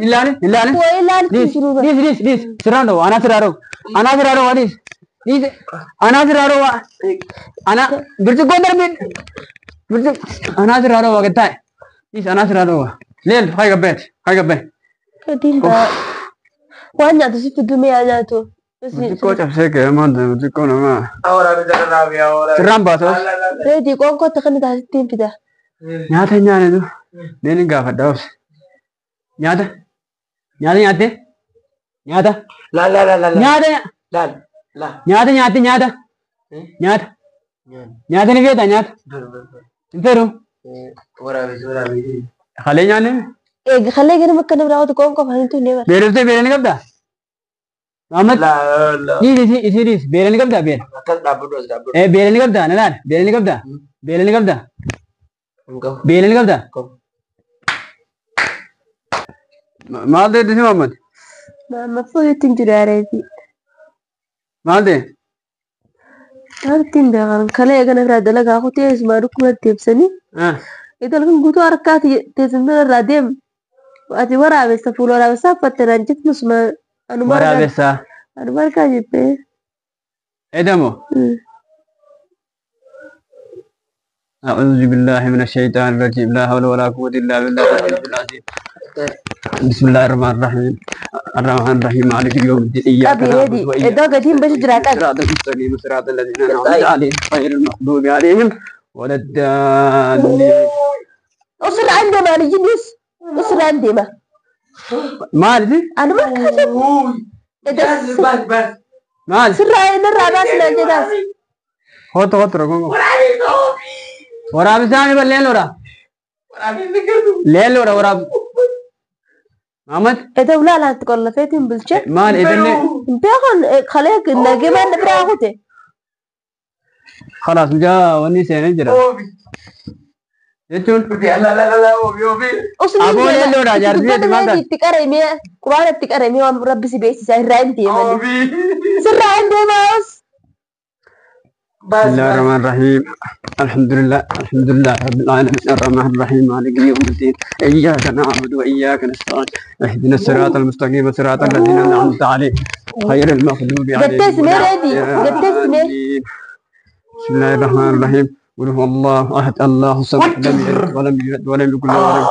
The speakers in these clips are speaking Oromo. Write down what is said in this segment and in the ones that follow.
Ilaali, ilaali. Waa ilaalti Dhiis, jiru bara. dhiis, dhiis, dhiis. Sirraan dhowwa, anaa sirraa dhowwa. Anaa sirraa dhowwa, dhiis. Dhiis, anaa sirraa dhowwa. Anaa, birciqqoon darbiin. Birciq, anaa sirraa dhowwa gad taa'e. Dhiis, anaa sirraa dhowwa. Leel, haa gabbeeti, haa gabbee. Gatiin ta'a. Waan nyaatu si fiduu mee haa nyaatu. Birciqqoo cabsee ka'ee maal ta'e birciqqoo namaa. Sirraan baasa. Reetii qoonqootti kan taasittiin fida. Nyaata hin nyaanetu. Mee ni gaafadha obse. Nyaata. Nyaata nyaattee? Nyaata. Laal laal laal laal. Nyaata. Laal laal. Nyaata nyaatte nyaata. Nyaata. Nyaata ni feetaa nyaata. Hin fedhu. Waraabessi waraabessi. Kalee nyaanne. Eegi kalee ganama akka nama raawwatu qoonqoo afaan hin tunne bara. Beeloftee beela ni qabdaa? Muhammad. Laal laal. Dhiis isii isii dhiis. Beela ni qabdaa beela. Akkas dhaabbadhu as dhaabbadhu. Eh beela ni qabdaa na laal. Beela ni qabdaa. Beela ni qabdaa. Hin qabu. Beela ni qabdaa. Qabu. Maal ta'e si Muhammad? Maamma fuudhutti hin jiru yaa reetii. Maal ta'e? Maaltti hin beekan kalee eegana irraa dalagaa kutee isumaa dhukkubatti ibsanii. Ah. Ital kun guutuu harkaati teessummaa irraa deem. Ati waraabessa fuula waraabessaa uffatte naan jettu suma anuma harkaa Waraabessaa. anuma harkaa jettee. Edamoo. أعوذ بالله من الشيطان الرجيم لا حول ولا قوة إلا بالله العلي العظيم بسم الله الرحمن الرحيم الرحمن الرحيم مالك يوم الدين إياك Qabi نعبد reedii وإياك iddoo gatiin bashi jira qabi. صراط المستقيم صراط الذين أنعمت عليهم غير المغضوب عليهم ولا الضالين. Usirraan deema ani jinnis usirraan deema. مالك Anuma harkaa jette. Baas baas. مالك Sirraa inni irraa baasi naan jedhaas. هوت هوت ركون ورابي سامي بل لين ورا لين ورا وراب محمد. Iddoo ulaalaan qollafeetiin bulche. مال إذن Hin beekan kalee nagemaan na biraa kute. خلاص جاء وني سينجرا Oobi. jechuun Laal laal laal oobi oobi. Usirraan Aboo deema. leelloodha, jaarsi Dubbata maal taate? reetii itti qarame quraana itti qarame waan rabbi si beeksisaa irraa hin deemani. Oobi. Sirraa hin deemaa os. Baas بسم الله baas. الرحمن الرحيم الحمد لله الحمد لله رب العالمين الرحمن الرحيم مالك يوم الدين إياك نعبد وإياك نستعين اهدنا الصراط المستقيم صراط الذين أنعمت عليهم غير المغضوب عليهم Gatteessi mee ولا reedii gatteessi mee. الضالين. بسم الله الرحمن الرحيم قل هو الله أحد الله الصمد لم يلد ولم يولد ولم يكن له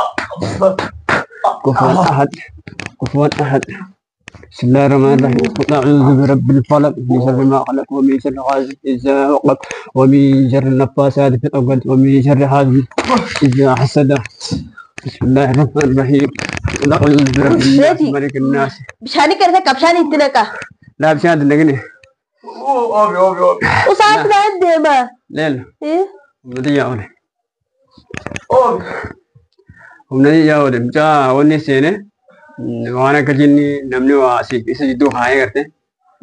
كفوا أحد كفوا أحد. بسم الله الرحمن الرحيم قل أعوذ برب الفلق من شر ما خلق ومن شر غاسق إذا وقب ومن شر النفاثات في العقد ومن شر حاسد إذا حسد. بسم الله الرحمن الرحيم قل أعوذ برب الناس Reetii ملك الناس. bishaanii kana takka bishaanii itti naqa. لا بشهادة النقني. Oobi oobi oobi. Usaatti naan deema. ليل humna xiyyaa oole. Oobi. Humna xiyyaa oole mucaa wanni seene waan akka jinni namni waa siif isa jidduu kaayee garte.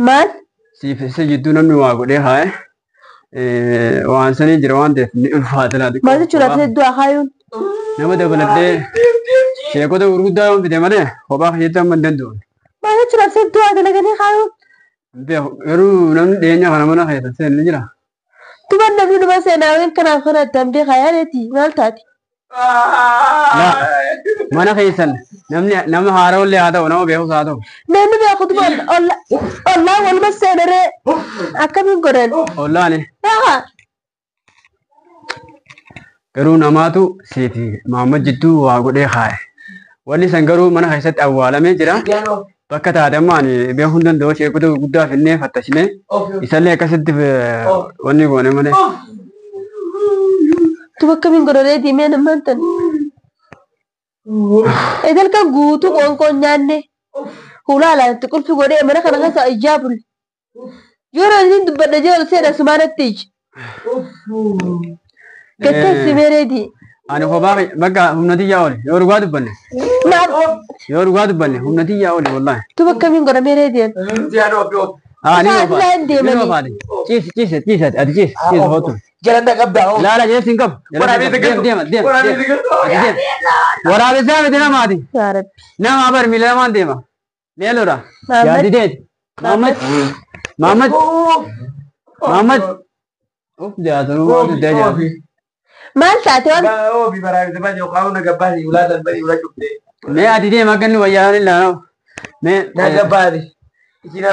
Maal? Siif isa jidduu namni waa godhee kaayee waan sanii jira waan ta'eef ni ulfaata laata. Maal jechuudha ati hedduu akaayuun? Nama dabalatee sheekota gurguddaa yoo fide malee kophaa keessatti amma hin danda'u. Maal jechuudha ati hedduu haa dalaganii kaayuun? Beeku garuu namni dhiyeenya kana mana keessa seene ni jira. Tuban namni numa seenaa waan kanaaf kana addaan beekaa yaadeeti maal taati? Laa mana keessan namni nama haarawallee haa ta'u nama beekus haa ta'u. Namni beeku tuba ollaa waluma seenaree akkamiin godhan? Ollaani Haa garuu namaatu siifi Mahammad jidduu waa godhee kaaye. Wanni san garuu mana keessatti awwaalamee jira. Bakka taate amma ani beekuu hin danda'u sheekota gurguddaa finnee fattashinee isallee akkasitti wanni goone malee. Tuba akkamiin godhan diimee namaan tan? Edel kan guutuu qoonqoon nyaanne hulaalaan itti qulfi godhee mana kana keessa ijaa bule. Yeroo inni dubbadha jedhu seena sumaanatti iji. Gatteessi meereedii. Ani kophaa bakka humna xiyyaa oole yoo dhugaa dubbanne Maal? yoo dhugaa dubbanne humna xiyyaa oole wallaahi. Tuba akkamiin godha meereedii? Haa ni Isaan oofaa isaan ni deemanii. oofaa ciisi ciisi ciisi ati ciisi ciisi hootu. Jalan qabdaa. Laala jedhee siin qabu. Waraabessi Deem deema deema Waraabessi deema. Ati deem. Waraabessaa miti namaati. Yaa Rabbi. Nama bar miila lamaan deema. Leelodha. Mahammad. Yaadi deeti. Mahammad. Mahammad. Mahammad. Uf jaatanuu waan duddaa jaatu. Maal taate waan Oobi waraabessi baay'ee qaama gabbaasi ulaa darbanii ulaa cuftee. Mee ati deema akka inni wayyaa ilaalaa. Mee Naga baate.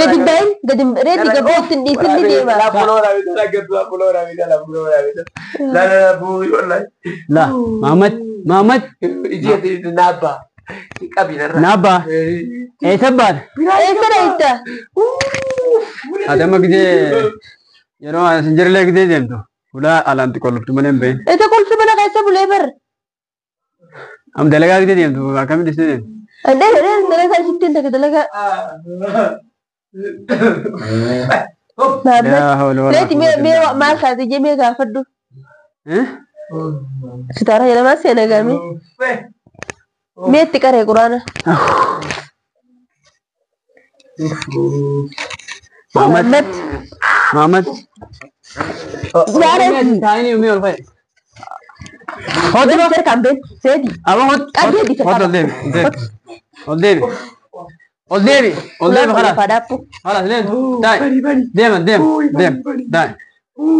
Gadi hin bahin gadi reeti gabbootti hin dhiisin ni deema. La Mahamad Mahamad Naabba eessa baate? Eessa dhayita? Ati amma gidee yeroo as hin jirre gidee deemtu ulaa alaanti qolloftu malee hin bahin. Ita qulfi mana keessa bulee bar. Amma dalagaa gidee deemtu akkamitti dhiistee deemtu? Dheera dheera dalagaa isittiin takka dalagaa. Mahamad. Laa hawla walaa Reeti mee quwwata mee illaa maal kaate jee mee gaafadhu. Eh? Sitaara jedhamaa seena gaame. Mee itti qaree quraana. Mahamad Mahamad. Mahamad. Yaara Taa'anii mee ol fa'i. Hoti Reeti harkaan been seeti. Aba hot. Qabdee di Hot ol deebi. Ol deebi. Ol deebi. Ol deebi خلاص. Fadaappu. خلاص لين داي ديما ديما ديما داي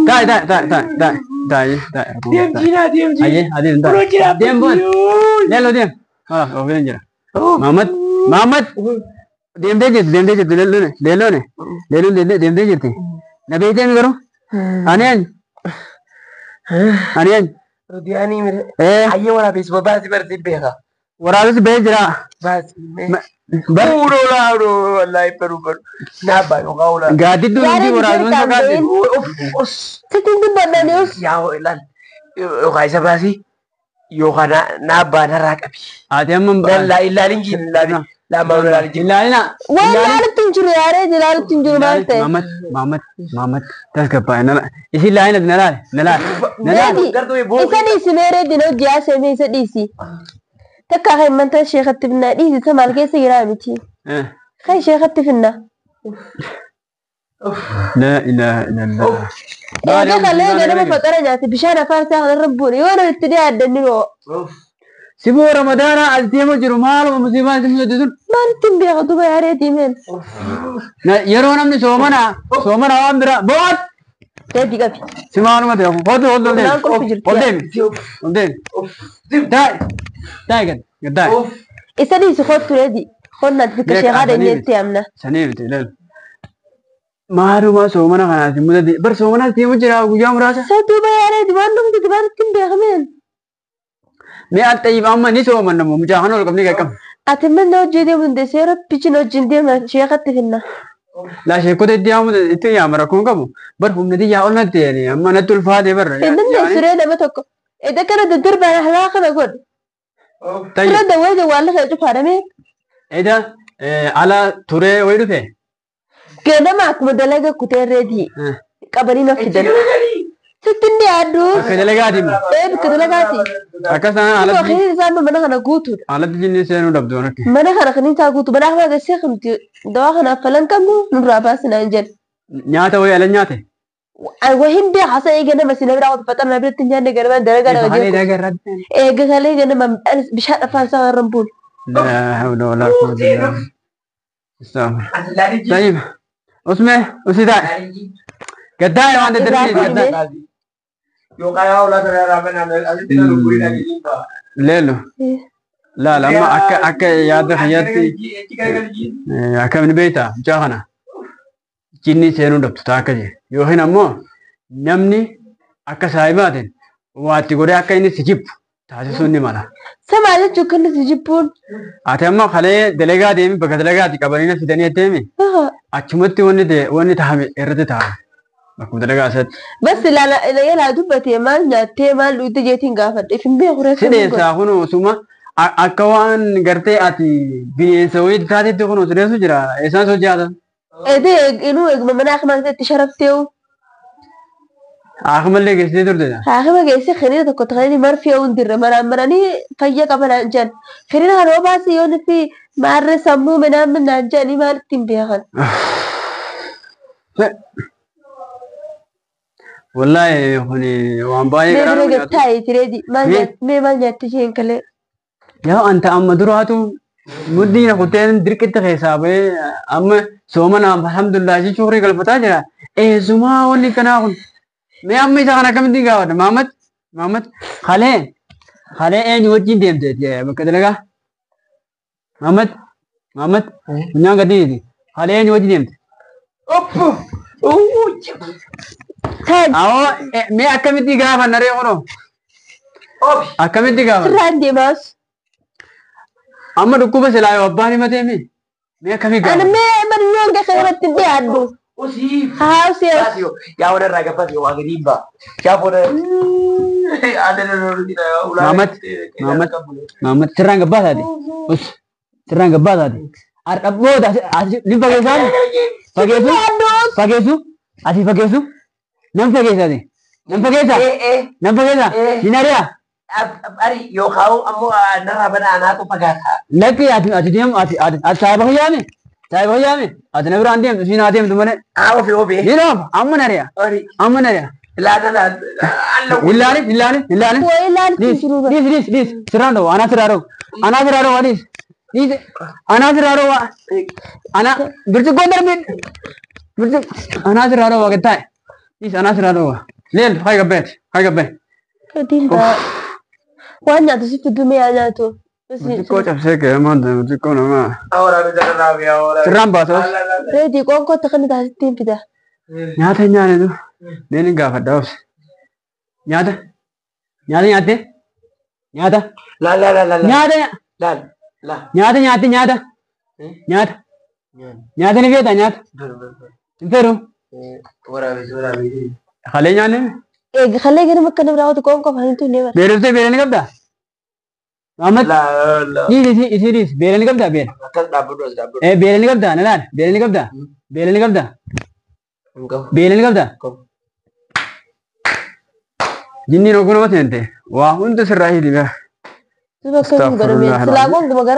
داي داي داي داي داي داي داي اي هذه داي ديم بون ليلو ديم خلاص او فين جرا محمد محمد ديم دي جت ديم دي جت ليلو نه ليلو نه ليلو ديم دي جت نبي ديم کرو انين انين ايه ورابس بيج را غادي دو Yaara دي ورابس harkaan غادي been. Sittiin dubbannaan us. اتي ام ilaalina Waan ilaalutti hin jiru yaaree ilaalutti hin jiru maal ta'e. Mahamad Mahamad Mahamad tasgabbaa nala isin ilaalina nalaale nalaale nalaale Reeti isa dhiisi mee reeti na hojii haasa'e isa dhiisi. Takka kan mantaa sheekatti finnaa dhiisi isa maal keessa jiraa miti. Kan sheekatti finnaa. La ilaha illallah. Eega kalee ganama faxara nyaate bishaan afaan isaa kanarra buune yoo nama itti dhiyaaddanni noo. Siboo Ramadaana as deemu jiru maaluma musiibaan isin mudatu sun. Maalitti hin beeku duba yaaree diimeen. Yeroo namni soomana soomana waan biraa boot Reeti qabi. si maaluma ta'e hotu hotu ol Naan deemi qulfi jirti. ol deemi ol deemi daai daai gad gad daai. Isa dhiisi kottu reeti. Qonnaan bikka sheekaa dhanyee amna. Sanii miti ilaali. Maaluma soomana kanaas hin mudate bar soomana as deemu jira guyyaa muraasa. Isa duba yaaree waan dhumti maalitti hin beekameen. Mee al xayyib amma ni sooman namu mucaa kana ol qabnee qaqqabna. Ati mana hojii deemu dandeessee rabbichi hojii deema sheekatti finna. La sheekota itti yaamu itti yaama rakkoon qabu bar humna xiyyaa ol natti yaani amma natti ulfaatee barra. Hin dandeessu ree nama tokko. Edda kana daddarbaan halaa kana godhu. Tayyib Sirra dawwee dawwaalli kana cufaadhamee eda ala turee wayi dhufe. ganama akkuma dalaga kutee reetii qabanii na fidan. Sitti inni yaaddu. Akka dalagaati. Ee bikka dalagaati. Akka isaan Akkuma alatti kiniin isaa mana kana guutuudha. alatti jinni seenuu dhabdu rakke. Mana kana kiniin isaa guutu mana kana keessee nuti dawaa kanaaf falan qabnu nurraa baasinaa hin jedhu. Nyaata wayii ala nyaate. Wahin beekaa hasa eega nama si na biraa qotu faxara na biratti hin nyaanne ganama dalagaa nama Halee jeequ. daga irratti. Eega kalee ganama bishaan afaan isaa irra hin buune. La hawla wala quwwata illa billah. Astaghfirullah. Tayyib. Usme usi taa'e. Gaddaa'e waan daddarbii gaddaa'e. Leelo. Laala amma akka akka yaada kiyyaatti akkamiin beektaa mucaa kana jinni seenuu dhabdu ta'a akka jee yookiin ammoo namni akka saayibaatiin waatti godhee akka inni si jibbu taasisuun ni mala. Samaa jechuun kan nuti jibbuun. Ati amma kalee dalagaa deemi bakka dalagaati qabanii na fidanii deemi achumatti wanni ta'e wanni tahame irratti tahame bakkuma dalagaa isaatti. Bas ilaala ilaa dubbatee maal nyaattee maal dhugdee jeetiin gaafadhe ifin beeku Si reessa. dheessaa kun osuma akka waan gartee ati bineensa wayii taatetti kun osoo dheessu jira eessaan socho'aata. Edee inuu eeguma mana akka maal itti sharaftee. Akkuma geessitee turte. Haakima geesse kiniina tokko ta'anii marfee hundirra maraan maranii fayya qaban jedhan. Kiniina kana yoo baase yoo nuti maarree sammuu minaan minaan jedhanii maal ittiin beekan. Wallaahi kuni waan baay'ee Mee garaa bira nama nyaatu. gattaayi tireedi mee maal nyaatte isheen kalee. Yaa anta amma duraatu muddii na kuteen dirqitti keessaa bahee amma soomana alhamdulillah jechuun horii galfataa jira. Eessumaa wanni kanaa kun mee amma isa kana akkamittiin gaafadha Maamad Maamad kalee kalee eenyu wajjin deemte bakka dalagaa. Muhammad, Muhammad, funyaan gadi dhiisi. Halee eenyu wajji deemte? Oppu. Uu. Taa'e Awoo, mee akkamitti gaafanna ree kunoo? Oofi. Akkamitti gaafanna? sirraan deemaas. Amma dhukkuba silaa yoo abbaan himatee mi? Mee akkamii Ani gaafanna? mee manni hanga kana irratti hin dhiyaadhu. Usii. Haa usee. Baasiyoo. Yaa warra irraa gabbasiyoo waa gadi hin ba'a. Yaa booda. Muhammad, Muhammad, Muhammad sirraan gabbaa taate. Us, sirraan gabbaa taate. Har'a booda asi ni fageessaan? Fageessu? Fageessu? Asii fageessu? Nan fageessa ati. Nan fageessa? Nan fageessa? Ni nari'a? Ari yookaan ammoo narraa bana anaatu fagaata. Lakki ati ati deemu ati ati ati saayiba kiyyaame? Saayiba kiyyaame? Ati na biraan deemtu siin haa deemtu malee. Haa ofi ofi. Ni dhoofa amma nari'a. Ari. Amma nari'a. Ilaana laala. Illaanin illaanin illaanin. Waa ilaalchi Dhiis jiru bara. dhiis dhiis dhiis sirraan dhoofa anaa sirraa dhoofa anaa sirraa dhoofa dhiis dhiis anaa sirraa dhoofa anaa birciqqoon darbiin birciq anaa sirraa dhoofa gattaa'e dhiis anaa sirraa dhoofa leel haa gabbeet haa gabbee. Gadiin ta'a. Waan nyaatu si fiduu mee yaa nyaatu. Birciqqoo cabsee ka'ee maal ta'e birciqqoo namaa. Awwaara jarraa fi awwaara. Sirraan baasa. Reetii qoonqootti kana taasistiin fida. Nyaata hin nyaanne tu. Mee ni gaafadha obse. Nyaata. Nyaata nyaatte. Nyaata. Laal laal laal. Nyaata. Laal laal. Nyaata nyaatte nyaata. Nyaata. Nyaata ni feetaa nyaata. Hin fedhu. Waraabessi waraabessi. Kalee nyaanne. Eega kalee gara bakka nama raawwatu qoonqoo afaan hin tunne bara. Beelofte beela ni qabdaa? Muhammad. Laal laal. Dhiis isii isii dhiis beela ni qabdaa beela. Akkas dhaabbadhu as dhaabbadhu. Eh beela ni qabdaa na laal beela ni qabdaa. Beela ni qabdaa. Hin qabu. Beela ni qabdaa. Qabu. Jinniin oguu nama seente waa hunda sirraa hidhi bira. Duba akkamiin godhame silaa qoonquma gara